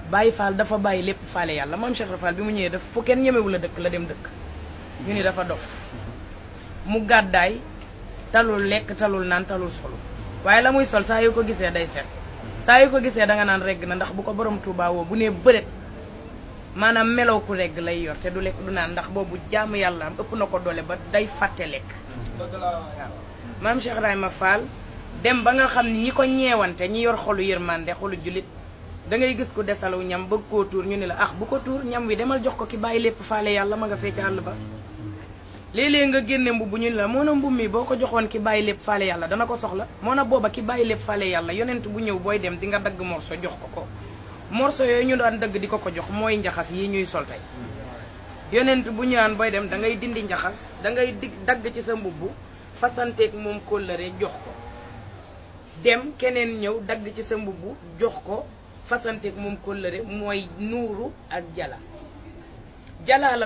Baye Fall dafa bàyyi lépp faale yàlla maam Cheikh Rafal bi mu ñëwee daf fu kenn ñemewu la dëkk la dem dëkk ñu ni dafa dof mu gàddaay talul lekk talul naan talul solu waaye la muy sol saa yu ko gisee day set saa yu ko gisee danga naan regg na ndax bu ko borom Tuubaa woo bu nee bëret maanaam melow ku regg lay yor te du lekk du naan ndax boobu jaamu yàlla am ëpp na ko doole ba day fàtte lekk waaw maam Cheikh Ibrahima Fall dem ba nga xam ni ñi ko ñeewante ñi yor xolu yërmande xolu jullit da ngay gis ku desalaw ñam bëgg koo tuur ñu ni la bu ko tuur ñam wi demal jox ko ki bàyyi lépp faale yàlla ma nga fee ci àll ba léeg-léeg nga génne mbubb ñu ni la moo na mbubb mi boo ko joxoon ki bàyyi lépp faale yàlla dana ko soxla moo na booba ki bàyyi lépp faale yàlla yonent bu ñëw booy dem di nga dagg morso jox ko morso yooyu ñu daan dagg di ko jox mooy njaxas yi ñuy sol tey yonent bu ñëwaan booy dem da ngay dindi njaxas da ngay dagg ci sa mbubb fasanteeg moom kóllëre jox ko dem keneen ñëw dagg ci sa mbubb jox ko fasanteeg moom kóllëre mooy nuuru ak jala la